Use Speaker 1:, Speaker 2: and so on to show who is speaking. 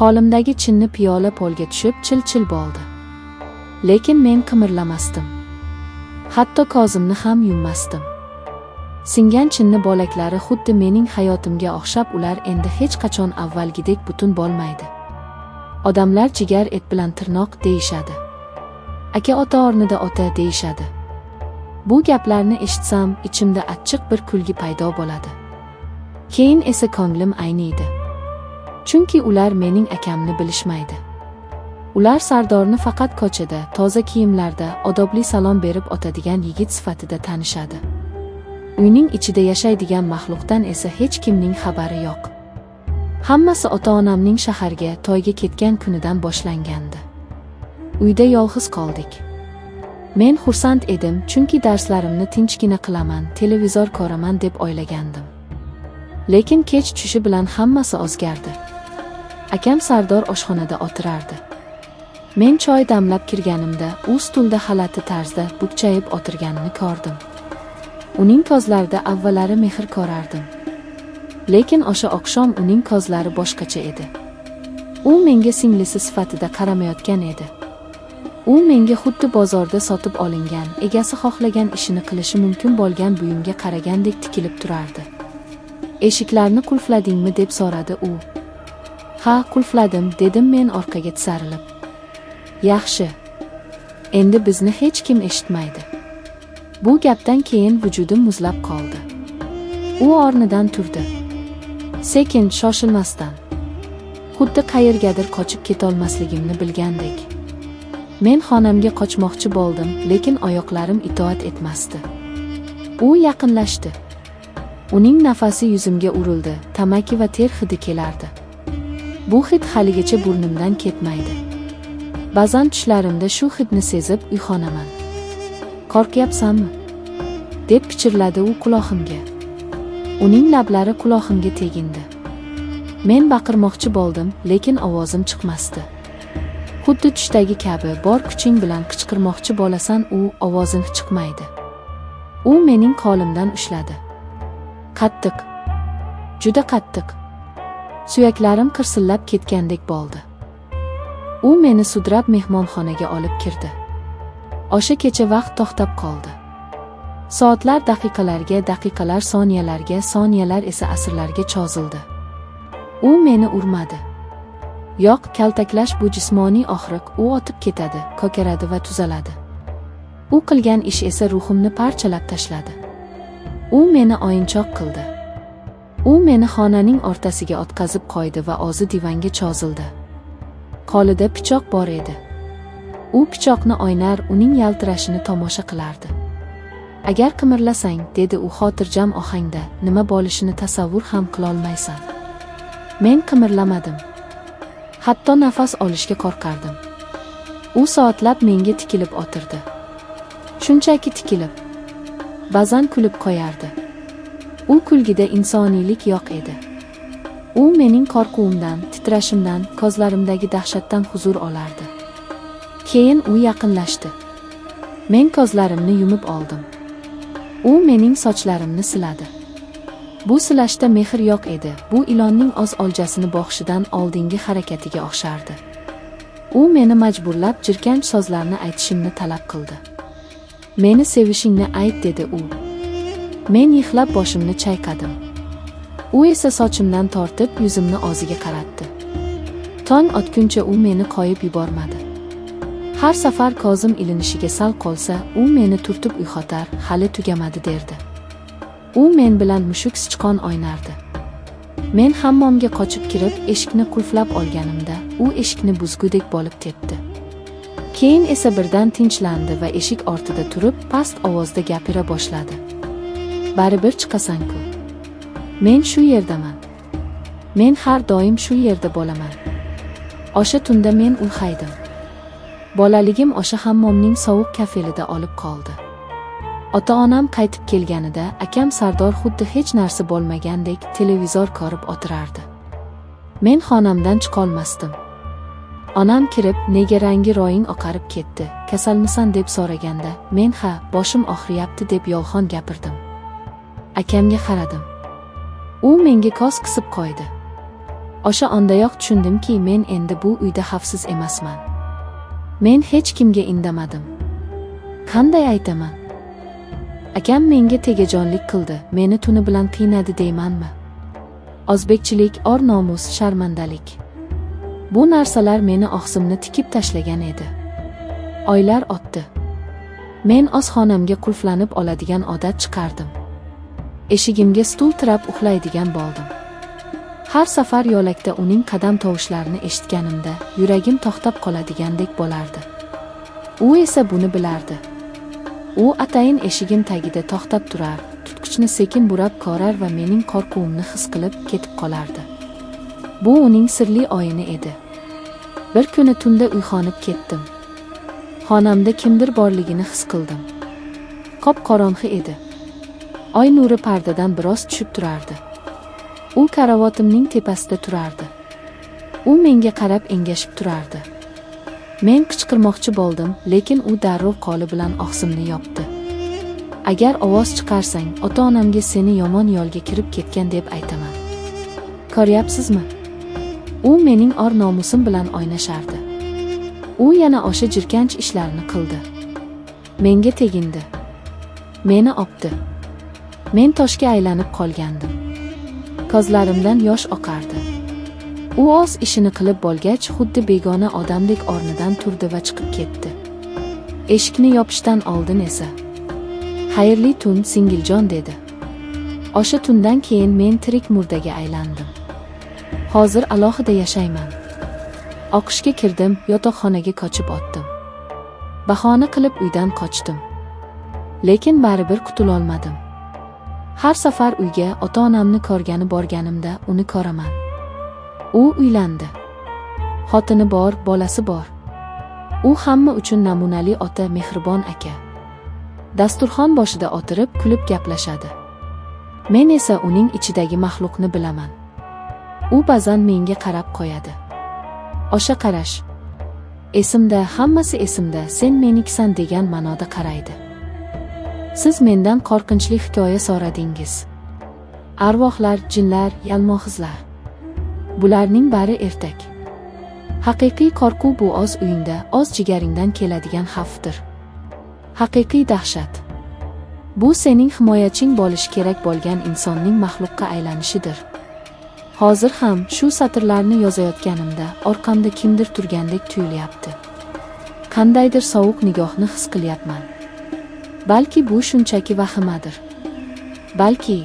Speaker 1: Qo'limdagi chinni piyola polga tushib chil-chil bo'ldi. Lekin men qimirlamasdim. Hatto ko'zimni ham yummasdim. Singan chinni bo'laklari xuddi mening hayotimga o'xshab ular endi hech qachon avvalgidek butun bo'lmaydi. Odamlar jigar et bilan tirnoq deyishadi. Aka ota o'rnida ota deyishadi. Bu gaplarni eshitsam, ichimda achchiq bir kulgi paydo bo'ladi. Keyin esa ko'nglim ayniydi. Chunki ular mening akamni bilishmaydi. Ular Sardorni faqat ko'chada, toza kiyimlarda, odobli salom berib o'tadigan yigit sifatida tanishadi. Uyning ichida yashaydigan maxluqdan esa hech kimning xabari yo'q. Hammasi ota-onamning shaharga, to'yga ketgan kunidan boshlangandi. Uyda yolg'iz qoldik. Men xursand edim, chunki darslarimni tinchgina qilaman, televizor ko'raman deb o'ylagandim. Lekin kech tushishi bilan hammasi o'zgardi. Akam Sardor oshxonada o'tirardi. Men choy damlab kirganimda, u stulda xalati tarzda bukchayib o'tirganini ko'rdim. Uning ko'zlarida avvallari mehr ko'rardim. Lekin o'sha oqshom uning ko'zlari boshqacha edi. U menga singlisi sifatida qaramayotgan edi. U menga xuddi bozorda sotib olingan, egasi xohlagan ishini qilishi mumkin bo'lgan buyumga qaragandek tikilib turardi. Eshiklarni qulfladingmi deb so'radi u. Ha, qulfladim, dedim men orqaga tisarilib. Yaxshi. Endi bizni hech kim eshitmaydi. Bu gapdan keyin vujudim muzlab qoldi. U o'rnidan turdi. Sekin, shoshilmasdan. Xuddi qayergadir qochib ketolmasligimni bilgandek. Men xonamga qochmoqchi bo'ldim, lekin oyoqlarim itoat etmasdi. U yaqinlashdi. Uning nafasi yuzimga urildi, tamaki va ter hidi kelardi. Bu hid haligacha burnimdan ketmaydi. Ba'zan tushlarimda shu hidni sezib uyg'onaman. Qo'rqyapsanmi? Deb pichirladi u qulog'imga. Uning lablari qulog'imga tegindi. Men baqirmoqchi bo'ldim, lekin ovozim chiqmasdi. Xuddi tushdagi kabi bor kuching bilan qichqirmoqchi bo'lasan, u ovozing chiqmaydi. U mening qo'limdan ushladi. Qattiq. Juda qattiq. Suyaklarim qirsillab ketgandek bo'ldi. U meni sudrab mehmonxonaga olib kirdi. O'sha kecha vaqt to'xtab qoldi. Soatlar daqiqalarga, daqiqalar soniyalarga, soniyalar esa asrlarga cho'zildi. U meni urmadi. Yo'q, kaltaklash bu jismoniy og'riq, u otib ketadi, ko'karadi va tuzaladi. U qilgan ish esa ruhimni parchalab tashladi. U meni o'yinchoq qildi. U meni xonaning o'rtasiga otqazib qo'ydi va o'zi divanga cho'zildi. Qo'lida pichoq bor edi. U pichoqni o'ynar, uning yaltirashini tomosha qilardi. Agar qimirlasang, dedi u xotirjam ohangda, nima bo'lishini tasavvur ham qilolmaysan. Men qimirlamadim. Hatto nafas olishga qo'rqardim. U soatlab menga tikilib o'tirdi. Shunchaki tikilib. Ba'zan kulib qo'yardi. U kulgida insoniylik yo'q edi. U mening qo'rquvimdan, titrashimdan, ko'zlarimdagi dahshatdan huzur olardi. Keyin u yaqinlashdi. Men ko'zlarimni yumib oldim. U mening sochlarimni siladi. Bu silashda mehr yo'q edi. Bu ilonning o'z oljasini boqishidan oldingi harakatiga o'xshardi. U meni majburlab jirkanch so'zlarni aytishimni talab qildi. Meni sevishingni ayt, dedi u. Men yig'lab boshimni chayqadim. U esa sochimdan tortib yuzimni o'ziga qaratdi. Tong otguncha u meni qo'yib yubormadi. Har safar ko'zim ilinishiga sal qolsa, u meni turtib uyg'otar, hali tugamadi derdi. U men bilan mushuk sichqon o'ynardi. Men hammomga qochib kirib, eshikni qulflab olganimda, u eshikni buzgudek bo'lib tepdi. Keyin esa birdan tinchlandi va eshik ortida turib, past ovozda gapira boshladi. Baribir chiqasan-ku. Men shu yerdaman. Men har doim shu yerda bo'laman. O'sha tunda men ulg'aydim. Bolaligim o'sha hammomning sovuq kafelida olib qoldi. Ota-onam qaytib kelganida akam Sardor xuddi hech narsa bo'lmagandek televizor ko'rib o'tirardi. Men xonamdan chiqolmasdim. Onam kirib, nega rangi roying oqarib ketdi, kasalmisan deb so'raganda, men ha, boshim og'riyapti deb yolg'on gapirdim. Akamga qaradim. U menga ko'z qisib qo'ydi. O'sha ondayoq tushundimki, men endi bu uyda xavfsiz emasman. Men hech kimga indamadim. Qanday aytaman? Akam menga tegajonlik qildi, meni tuni bilan qiynadi deymanmi? O'zbekchilik, or-nomus, sharmandalik. Bu narsalar meni og'zimni tikib tashlagan edi. Oylar o'tdi. Men o'z xonamga qulflanib oladigan odat chiqardim. Eshigimga stul tirab uxlaydigan bo'ldim. Har safar yo'lakda uning qadam tovushlarini eshitganimda yuragim to'xtab qoladigandek bo'lardi. U esa buni bilardi. U atayin eshigim tagida to'xtab turar, tutqichni sekin burab ko'rar va mening qo'rquvimni his qilib ketib qolardi. Bu uning sirli o'yini edi. Bir kuni tunda uyg'onib ketdim. Xonamda kimdir borligini his qildim. Qop-qorong'i edi. Oy nuri pardadan biroz tushib turardi. U karavotimning tepasida turardi. U menga qarab engashib turardi. Men qichqirmoqchi bo'ldim, lekin u darrov qo'li bilan og'zimni yopdi. Agar ovoz chiqarsang, ota-onamga seni yomon yo'lga kirib ketgan deb aytaman. Ko'ryapsizmi? U mening or-nomusim bilan o'ynashardi. U yana o'sha jirkanch ishlarni qildi. Menga tegindi. Meni opdi. Men toshga aylanib qolgandim. Ko'zlarimdan yosh oqardi. U o'z ishini qilib bo'lgach, xuddi begona odamdek o'rnidan turdi va chiqib ketdi. Eshikni yopishdan oldin esa, "Xayrli tun, singiljon" dedi. O'sha tundan keyin men tirik murdaga aylandim. Hozir alohida yashayman. O'qishga kirdim, yotoqxonaga qochib o'tdim. Bahona qilib uydan qochdim. Lekin baribir qutulolmadim. Har safar uyga ota-onamni ko'rgani borganimda uni ko'raman. U uylandi. Xotini bor, bolasi bor. U hamma uchun namunali ota, mehribon aka. Dasturxon boshida o'tirib kulib gaplashadi. Men esa uning ichidagi maxluqni bilaman. U ba'zan menga qarab qo'yadi. O'sha qarash. Esimda, hammasi esimda, sen meniksan degan ma'noda qaraydi. Siz mendan qo'rqinchli hikoya so'radingiz. Arvohlar, jinlar, yalmog'izlar. Bularning bari ertak. Haqiqiy qo'rquv bu o'z uyingda, o'z jigaringdan keladigan xavfdir. Haqiqiy dahshat. Bu sening himoyaching bo'lishi kerak bo'lgan insonning maxluqqa aylanishidir. Hozir ham shu satrlarni yozayotganimda orqamda kimdir turgandek tuyulyapti. Qandaydir sovuq nigohni his qilyapman. Balki bu shunchaki vahimadir. Balki